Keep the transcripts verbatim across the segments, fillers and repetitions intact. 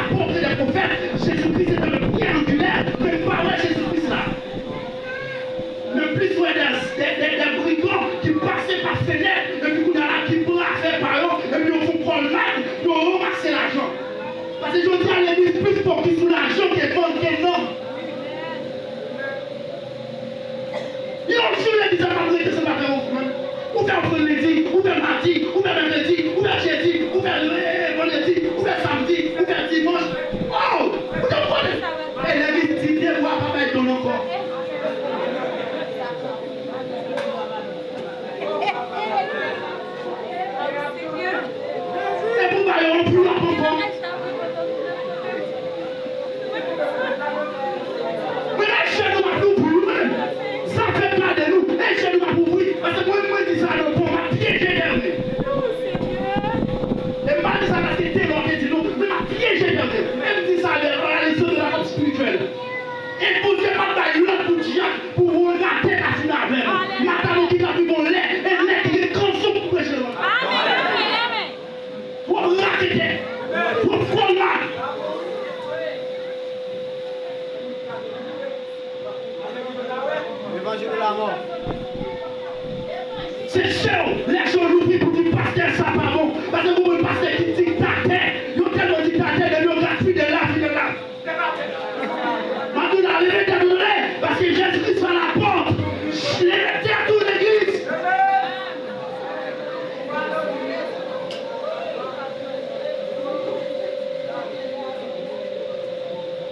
apôtres et des prophètes, Jésus-Christ étant le pierre angulaire, men m pa wè Jezikri la. Men m plis wè de, de, de, de brigan ki pase pa fenèt, epi kounye a la ki pran afè pa yo, epi yo fè kòlmad, yo ranmase lajan. Paske jodi a legliz plis fokis sou lajan ke vann, ke nanm. Yon jou legliz la p ap rete san pa fè ofrann. Ou fè ofrann lendi, ou fè madi, ou fè mèkredi, ou fè jedi, ou fè, eh, vandredi, ou fè samdi, ou fè dimanch. Oh! Ou te konnen? E legliz di de bwa pa bay don ankò. E pou ba yo anpil lòt ankò. Men nan je nou ap ouvri wi menm. Sa fè gade nou, e je nou ap ouvri. Paske mwen, mwen di sa nan tan, m ap pyeje Dènye. E m pa di sa paske Telò te di nou, men m ap pyeje Dènye. E m di sa lè paralizan de la fòs espirityèl. E Bondye pa t bay lòd pou djab pou ou rate ka fin avè l. Matanou ki t ap viv yon lè, e lè ki gen kanson pou preche lòd. Twòp raketè, twòp kòlmad. Levanjil de lamò. Se chè w, lè je w louvri pou di pastè sa pa bon. Paske gon moun pastè ki diktatè, yo tèlman diktatè, depi yo gad fidèl la, fidèl la. M ap di w la, leve tèt ou tande, paske Jezikri se lapòt. Leve tèt ou, legliz.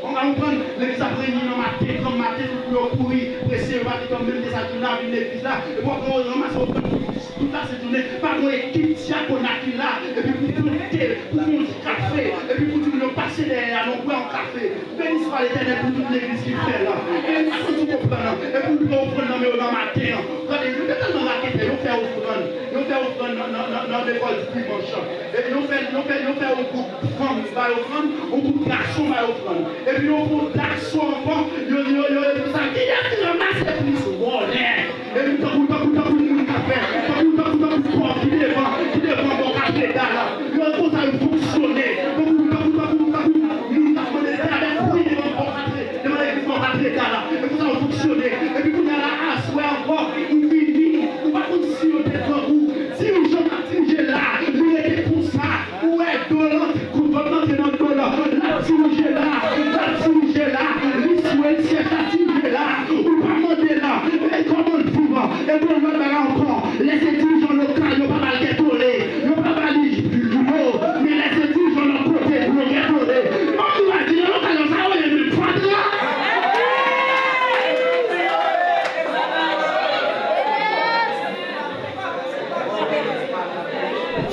Ou konprann, legliz ap reyini nan maten, granm maten, tout moun yo kouri, prese, yo pa gen tan menm dezajine, vin legliz la, epi w ap ranmase ofrann pou Pase jounen, pa gen yon ekip dyakona ki la, epi pou pote, pou fè yon ti kafe, epi pou di moun yo pase dèyè a, nou bwè yon kafe. Beni swa Letènèl pou tout legliz ki fè la. E m pa santi konprann nan. Epi ou pran ofrann nan men yo nan maten an. Gade, yo te tèlman raketè, yo fè ofrann. Yo fè ofrann nan, nan, nan, nan lekòl dimanch an. E yo fè, yo fè, yo fè yon gwoup fanm bay ofrann, yon gwoup gason bay ofrann. Epi yo fè yon gason ankò, yo, yo, yo, yo, sa, kiyès ki ranmase plis vòlè? Epi tankou, tankou, tankou moun k ap fè, tankou, tankou, tankou kò ki devan, ki devan bò katreda la. Yo konsa yo fonksyone. Tankou, tankou, tankou, tankou moun k ap mande tèt avèk pri devan bò katre, devan legliz bò katreda la. E konsa yo fonksyone. Epi kounye a la, aswè ankò, ou vini, ou pa konn si yo te grangou. Dirijan k ap dirije la, li rete konsa. Ou wè do l antre, kou vant lan antre nan do l, l ap dirije la, l ap dirije la, li swe, l syèch ap dirije la, ou pa mande l, e kòman l viv, epi yon lòt bagay ankò, lè se dirijan lokal, yo pa ba l kè kole, yo pa ba li dlo, men lè se dirijan lòt kote, dlo kè kole. Ann nou al dirijan lokal yo, sa yo ye menm fatra.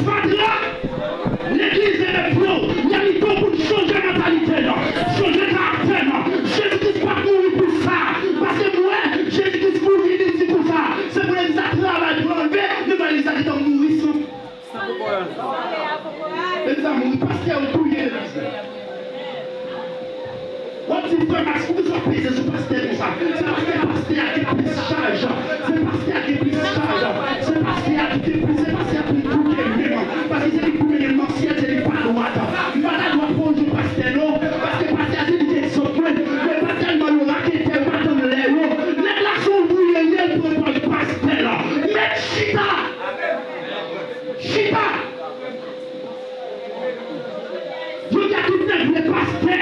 Fatra! Legliz leve pye w, lè li tan pou n chanje mantalite n, chanje karaktè n. Jezi Kris pa t mouri pou sa, paske m wè Jezi Kris mouri, li di konsa, se pou legliz la travay pou l anlve, men legliz la gentan mouri san, legliz la mouri, pastè yo touye legliz la. W ap di frè Max, poukisa w peze sou pastè konsa? Se paske pastè a gen plis chaj. Se pastè a gen plis chaj. Se pastè a ki gen plis, se pastè a pou l touke menm. Paske se li ki pou mennen l nan syèl, se li ki pa dwat. M pa ta dwat pran jou pastè non, paske pastè a se li ki egzanp mwen. Men pa tèlman yo raketè, yo pa tann lè yo. Nèg la se yon bouye li ye, l pran pòz pastè la. Mèt chita! Chita! Jodi a tout nèg vle pastè.